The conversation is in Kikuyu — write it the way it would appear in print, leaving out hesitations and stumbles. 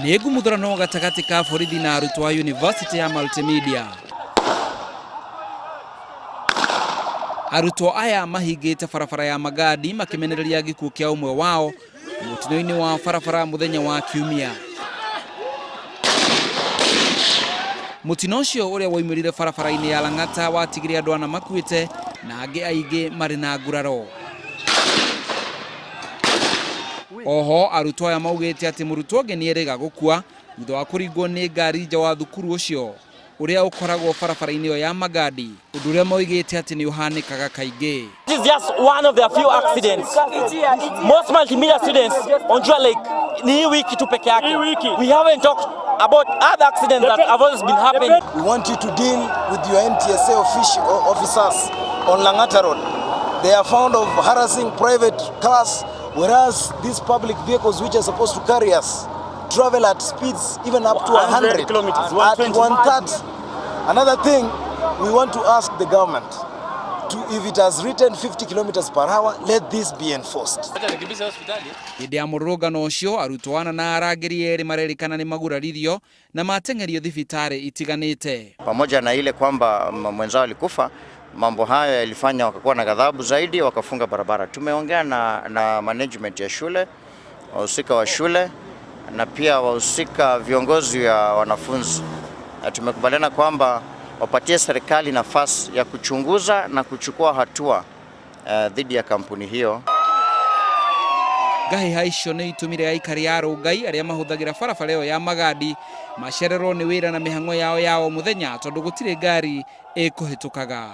Nĩ ngumuthũrano gatagatĩ ka borithi na arutwo a University ya Multimedia. Arutwo aya mahingĩte barabara ya Magadi makĩmenereria gĩkuũ kĩa ũmwe wao mũtino-inĩ wa barabara mũthenya wa Kiumia. Mũtino ũcio ũrĩa woimĩrire barabara-inĩ ya Lang'ata watigire andũ ana makuĩte na angĩ aingĩ marĩ na nguraro. Oho arutwo aya maugĩte atĩ mũrutwo ũngĩ nĩerĩga gũkua thutha wa kũringwo nĩ ngari nja wa thukuru ũcio ũrĩa ũkoragwo barabara-inĩ ĩyo ya Magadi, ũndũ ũrĩa moigĩte atĩ nĩ ũhanĩkaga kaingĩ. This is just one of the few accidents. Most multimedia students on Jua Lake ni hii wiki tu peke yake. We haven't talked about other accidents that have always been happening. We want you to deal with your NTSA officers on Langata Road. They are found of harassing private cars, whereas these public vehicles which are supposed to carry us travel at speeds even up to 100 kilometers, at 130. Another thing, we want to ask the government to, if it has written 50 kilometers per hour, let this be enforced. Hĩndĩ ya mũrũrũngano ũcio arutwo ana na arangĩri erĩ marerĩkana nĩ maguraririo na mateng'erio thibitarĩ itiganĩte. Pamoja na ile kwamba mwenzao alikufa, mambo hayo yalifanya wakakuwa na ghadhabu zaidi, wakafunga barabara. Tumeongea na management ya shule, wahusika wa shule na pia wahusika viongozi wa wanafunzi, na tumekubaliana kwamba wapatie serikali nafasi ya kuchunguza na kuchukua hatua dhidi ya kampuni hiyo. Ngahĩha icio nĩ itũmire aikari a Rongai arĩa mahũthagĩra barabara ĩyo ya Magadi macererwo nĩ wĩra na mĩhang'o yao ya o mũthenya tondũ gũtirĩ ngari ĩkũhĩtũkaga.